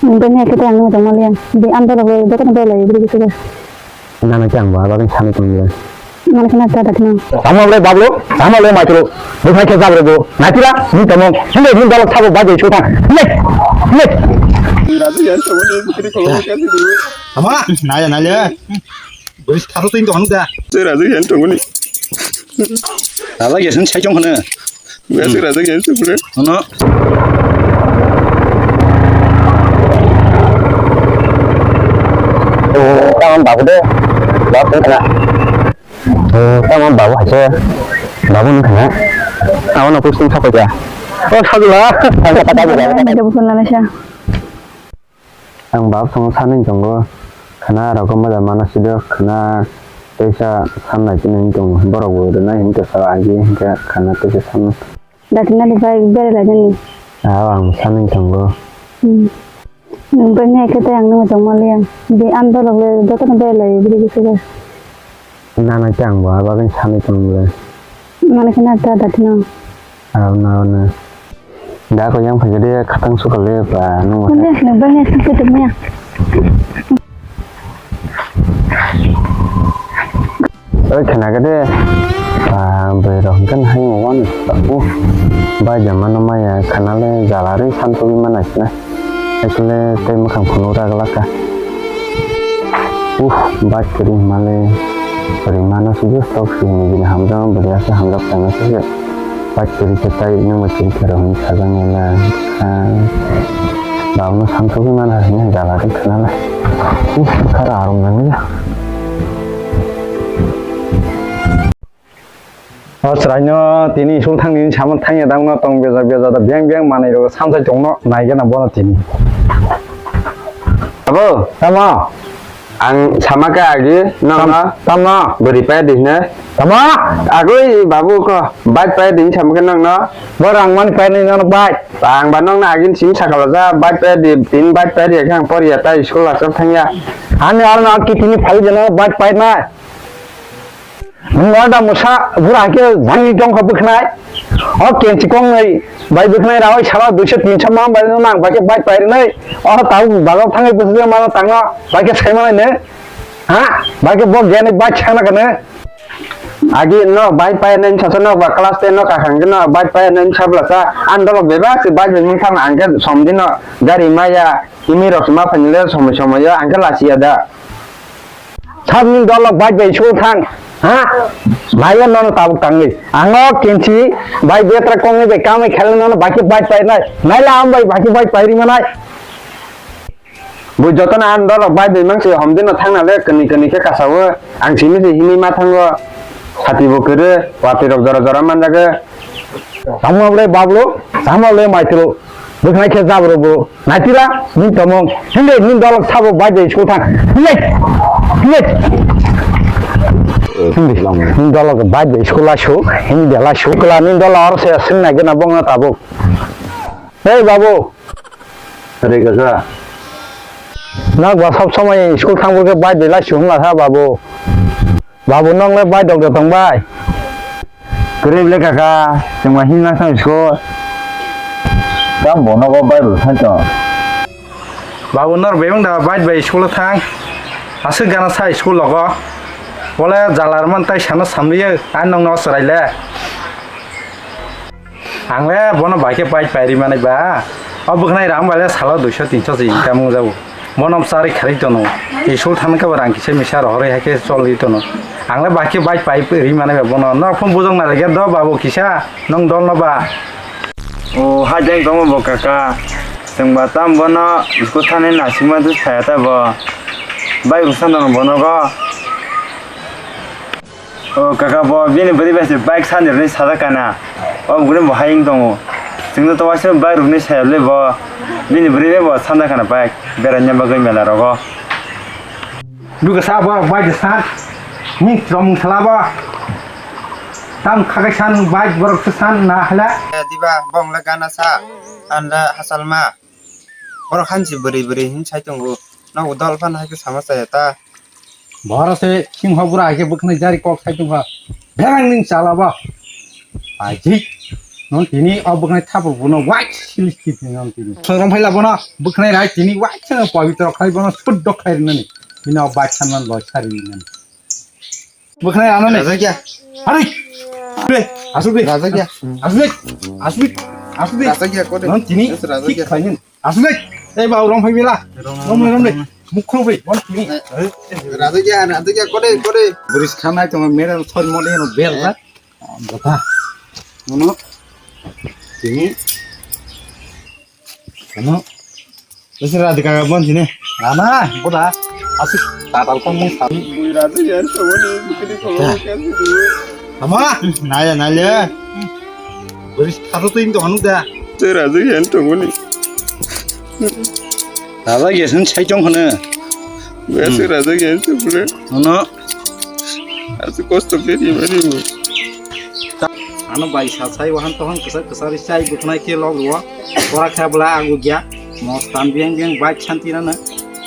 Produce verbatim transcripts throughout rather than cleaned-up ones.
Bini kete ang nung tongma liya. Di ando logo joto no belai bini kete. Nana khe ang bo abagin sani tongmani. Nana khe na ta dakna. Tamo le bablo, tamo le maitro. Bukhai khe jabro bo. Naitira, ni tamo. Hinde ni dalok sabo baje chota. Ne. Ne. Ama, naya naya. Bwrwi tharo twi tong da. Sera jai yan tongoni. Dala ge sen sai tong khone. Ga sera jai yan tongoni. Ono. Tamam babu de. Babu kana. Tamam babu haise. Babu ni kana. Awano posting sapai dia. Oh, sagla. Ang kata kata. Ang bab song sanwi tongo, khana rok moja mano sido, khana teisa san nai tini wng tongo, borok bo rwnai hinwi tongsa agi hinkhe khana teisa san. Datinani bai berai lainani. Ah, ang sanwi tongo. Hmm. Nwng bai nai khe tei ang nwng tongma liya. Di ang dolok le jotono berai lai bini bising. Nana khe ang bo abagwi sanwi tongo le. Nana khe na ta datina. Ah, na, na. Da ko yang phai de khatang sukal le ba nung. Nang de nang bang ya sing ke tong ya. Oi khana ke de. Ah, bai rok kan hai mo wan. Uh. Ba jama no maya khana le jala re san to bi mana sna. Ekle tei mwkhang phunuk ragla ka. Uh, bike kwrwi hwnmale kwrwi mano se just tok sini bini hamjakma bwrwi ase hamjak paima se se. Bike kwrwi khe tai nwng bai kwrwi khe rw hwnwi sajak nai na. Ah, babno sansugwi mana hwnwi jala ri khwnala. Uh, kha rw arom nangya. O chwraino tini school thangni hinwi sama thangya dangno tong bejak bejak da biyang biyang manwi rok samsai tongno naigena bono tini. Abo, tamo? Ang sama khe agi nokno. Tam-, tamo? Bwrwi paya di hino. Tamo? Agoi babu ko bike paya di hinwi sama khe nokno. Bo rang mani paya ni nono bike. Ang ba nokno agini simi sakalo ja bike paya di, tini bike paya di khe ang poriya ta school aswk thangya. Ani arno aki tini phai de nono bike paya nai. Nwng da mwsa bura khe jani tongkha bwkhnai. O kenchi kongnai bai bwkhnai rawai sala duiso tinso ma bai no nang bai khe bike pai rwnai. O tau bagok thangai bwsajak mano tangno bai khe sai manai ne. Ha? Bai khe bo geni bike sana kane. Agi no bike pai nai sacha no ba class ten no kakhang no bike pai nai sabla sa an dolok bebak si bike bai mung thang ang khe somdi no gari maya kimi rok ma phainle somoi somoi yo ang khe lasiya da. Sabni dolok bike bai school thang, ha? Bai nono tabuk tangwi. Ango kenchi bai betra kongni bai kamai khele nono bike bike pai nai. Naila am bai bike bike pai rima nai. Bo jotono an dolok bike bai mangsi homdino thangna le kani kani khe kasawo. Ang simi se hini ma thango. Hati bo kere, watwi rok jora jora manjage. Tamo le bablo, tamo le maitro. Bwkhnai khe jabro bo. Naitira, ni tomong. Hinde, ni dolok sabo bike bai school thang. Hinde, hinde. Hinde, ni dolok bike bai school la su, hinde la su kla, ni dolok aro se sing na gena bongna tabuk. Hey, babu. Are kaka. Nak ba sab samai school thang bo khe bike bai la su hung la sa, babu. Babu, nong le bai dok dok tong bai. Kwrwi le kaka, chwngma hin lang thang school. Tang bono go bai bo thang tong. Babu, nor bebang da bai bai school thang. Aswk gana sa school logo. Bole jalar man tai sana samliya, ang nong no chwrai le. Ang le bono bai khe bike pai ri manai ba. O bwkhnai rang bai le salo duiso tinso se income wng jago. Bono bwsa ri kharwi tono. School thang khe bo rang kisa misa rohorwi hai khe choli tono. Ang le bai khe bike pai ri manai ba bono. Norok phone bujok nai rwkhe do babu kisa nong dol no ba. O hai jeng tongmo bo kaka. Chwng ba tam bono school thani nasima du saya ta bo. Bike rwsa nang bono go. O kaka, bo bini bwrwi bai se bike sani rwni sajak kana. O bwrwi bo hai wng tongo. Chwngno to waisa bike rwni saya le bo. Bini bwrwi bai bo sajak kana bike. Beraina bagwi mela rogo. Duka sa bo bike san. Ni romung sala bo. Tam khakai san bike borok se san na hala. Diba bong le gana sa. Anda hasalma. Borok hansi bwrwi bwrwi hin sai tongo. Nogo dol phano hai khe sama chaya ta. Bohoro se singho bura hai khe bwkhnai jari kok sai tongkha. Berang ning chala ba. Aji. Non tini o bwkhnai thapur bono wai. Tini tini tini. Sorong phai labo no, bwkhnai rai tini waisa no pabitro khai bono suddo khai rinani. Bini o bai sanman loi sari rinani. Bwkhnai ano ni. Raja kya? Hari. Be, asu be. Raja kya? Asu be. Asu be. Asu be. Raja kya kode? Non tini. Raja kya? Thik khai nin. Asu be. Ei ba rong phai bila. Rom le rom le. Mukhro be. Bon tini. Raja kya? Raja kya kode kode? Buris khanai tong mere thon mo de no bel na. Bata. Nono. Tini. Nono. Besi radi kagak bon sini. Nana, boda. Asik tatal kong mung sal. Bui radi ya, sawani, bukini kong. Ama, naya, naya. Beri satu tu ini tu anu dah. Bui radi ya, sawani. Radi ya, sen sai chong kene. Besi radi ya, sawani. Nono. Asuk kosto khe di mani bo. Ano bai sa sai wahan tohan kwsa kwsa ri sai bwkhnai khe log ro. Bora kha bla agu gya. Mostan biang biang bai chan tirana.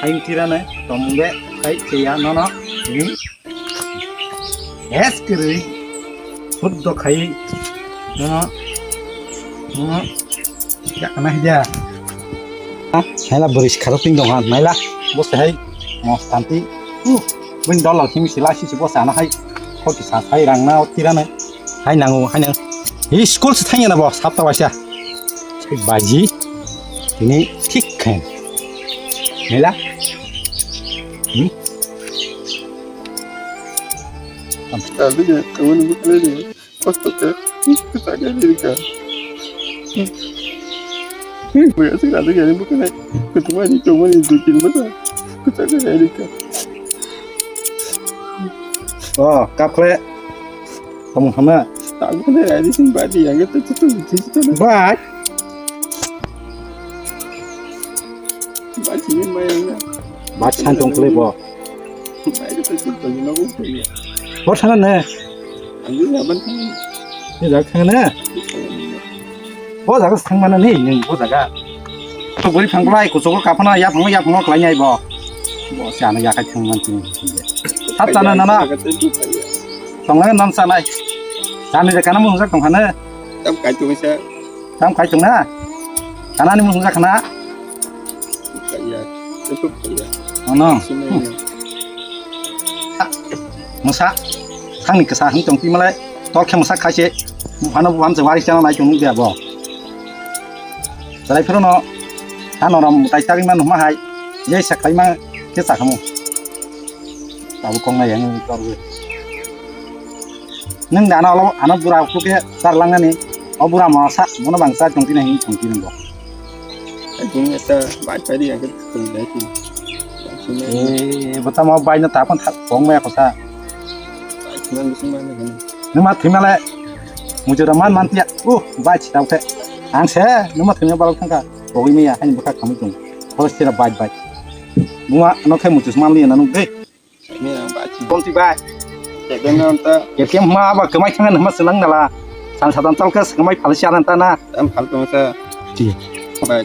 Haim tirana. Tomung be khai khe ya nono. Yes kiri. Huddo khai. Nono. Nono. Ya kana dia. Haila bwrwi sikha twi dong ha naila. Bo se hai mostan twi. Uh, bini dollar kimi sila sisi bo sana hai. Khoti sa sai rang na tirana. Hai nango hai nang. Hi school se thangya na bo sapta waisa. Baji. Ini thik khen. Naila. Hmm? Abi ya, kamu ni bukan ni. Kosto khe, kwchak khe rika. Buya swkang rika ni bwkhwnai. Kwchangma ni chongma ni dui tin bwsa. Kwchak khe rika. Oh, kap khle. Tamo hama. Tak bwkhwnai rai di sing badi yang itu itu itu itu. Bai. Bai sini mai yang. Bai san tong khle bo. Bai itu itu itu itu. Bo sana ne. Ang gini apa sih? Ni jaga thang na? Bo jaga thang mana ni, ni bo jaga. To bori phang lai, kuchugo kaphana, ya phang, ya phang klai nai bo. Bo se ano ya kai thang man tin. Hap sana nana. Tong lai nan sanai. Sani de kana mo jak tong khana. Tam kai tu bisa. Tam kai tong na. Kana ni mo jak khana. Kaya, itu kaya. Ano. Sini. Masa, thangni kisa hwn tong ti malai, tor khe masa khai se, buphano bupham se wari chana nai chong nukya bo. Chwrai phuru no, ha norom tai tagwi manu ma hai, je sa khai ma khe sa khamu. Tabuk kong nai yang tor wi. Nwng da ano, ano bura khe char lang nani, o bura mo sa, bono bang cha tong ti nai hwn tong ti nai bo. Ang kung ata bai pai di ang kung dai tu. Eh, bata ma bai na tapon thak kong ma ko sa. Bai tu nang sing ma na. Numa thima le. Mujura man man tiya. Uh, bai chi tau khe. Ang se, numa thima balok thangka. Kogwi miya, ani bwkha khamwi tung. Hos tira bai bai. Numa no khe muchus man liya na nuk de. Ni ang ba chi. Bonti bai. Tebeng ang ta. Ke kem ma ba kemai thang na ma selang nala. San satan tal ka kemai phal siaran ta na. Am phal tong sa. Ti. Bai.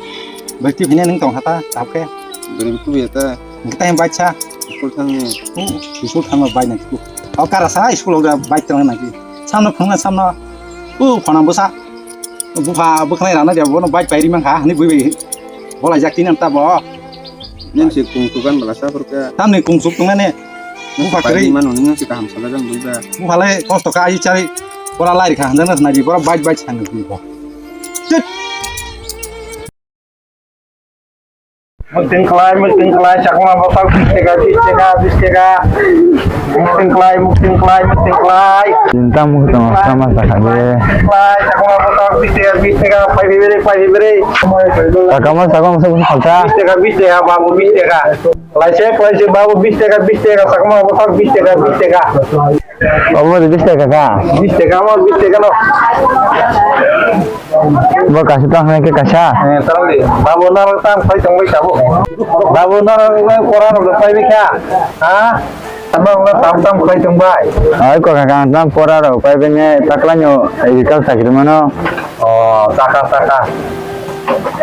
Bai ti bini ning tong hata tap ke. Beri ku ya ta. Kita yang baca. School thang ni. Oh, school thang bai na ku. Au kara sa school ga bai tong na ki. Samno phang na samno. Oh, phana bosa. Bupha bwkhlai rana dia bono bai pai ri mang kha. Ni bui bai. Bola jak tin am ta bo. Nen si kung sukan bala sa phurkha. Tamni kung suk tong nani. Bupha kwrwi. Mano nung si kaham sala jang bui ba. Bupha lai kosto kha ai chari. Pora lai kha hanjang na nai pora baj baj san bui ba. Chut. Muting khlai, muting khlai, chakma botol bis taka, bis taka, bis taka. Muting khlai, muting khlai, muting khlai. Cinta muhtang sama sakhaye. Khlai, chakma botol bis taka, bis taka, phai phai bere, phai phai bere. Kakama sakma sakma salta. Bis taka, bis taka, babu bis taka. Laise, laise, babu bis taka, bis taka, sakma botol bis taka, bis taka. Obo de bis taka ka? Bis taka, ama bis taka no. Bo kasa to hwnai ke kasa. Eh, tang de. Babu nang tang phai tong bai sabo. Babu nang pora rok phai bikha. Ha? Tamo wngkha tam tam khlai tongbai. Oi kok kaka ang tam pora rok pai bini takla nyo agriculture chakri mano. O saka saka.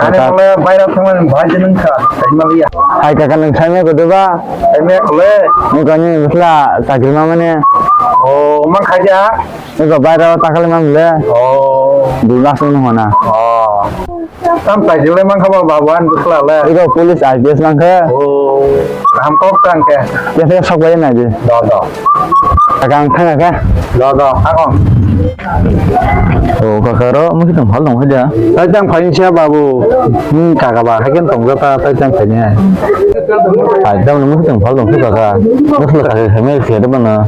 Ani mole baira thangmani bahai je nungkha. Hai kaka nung saimai kodo ba. Saimai kole. Nung kani bisla chakri mamani. O mang khaja. Nung ko baira takla mamle. O. Dui mas nung hona. O. Tam saijilai mankha ba babu ani bwsla le. Ego police I P S mankha. Oh, kaham kok tang khe. Kesa sok bai nai di. Do do. Kaka ang thang kha. Do do, thang o. Oh, kaka ro, mui tong phal tong kha dia. Tai tang phain sia babu. Hmm, kaka ba haikhe tong jata, tai tang phain ya. Ai, tam mui tong phal tong kha kaka. Bwsla kaka khamai khe de bana.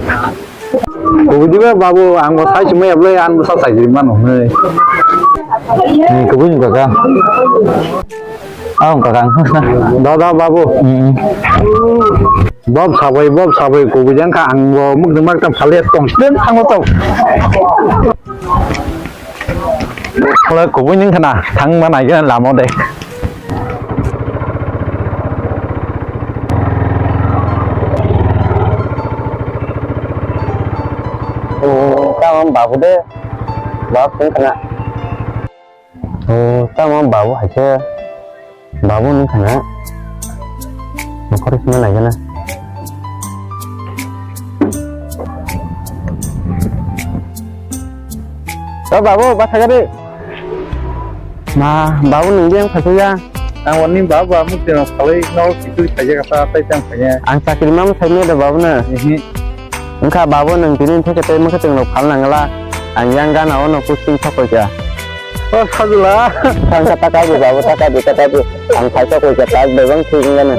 Kubui diba babu, ang bo sai sumai ablai, ang bo sa sai di mano hwnwi. Ni kubui ni kaka. Ang kaka ang khna. Da da babu. Hmm. Bob sabai, bob sabai, kubui jang kha ang bo muk mak tam phale tong sten thang to. Khla kubui ning khna thang ma nai gana lamo de. Oh, tamo babu de. Babu ning khna. Oh, tamo babu hai khe. Babu ni khana. Nokhor sima lai gana. O babu, basa gari. Ma, babu nung yang phai ya. Ang wani babu amuk teno khalai no kitu khaja kata tai tang phai ya. Ang chakri mam sai ne da babu na. Ehe. Wngkha babu nwng tini theke tei mwkhwtwng rok phal nangla, ang yang gana ono posting sokoi kha. O sajla. Thangkha taka di babu, taka di, taka di. Ang phai sokoi kha, tak bebang thik wngya nw.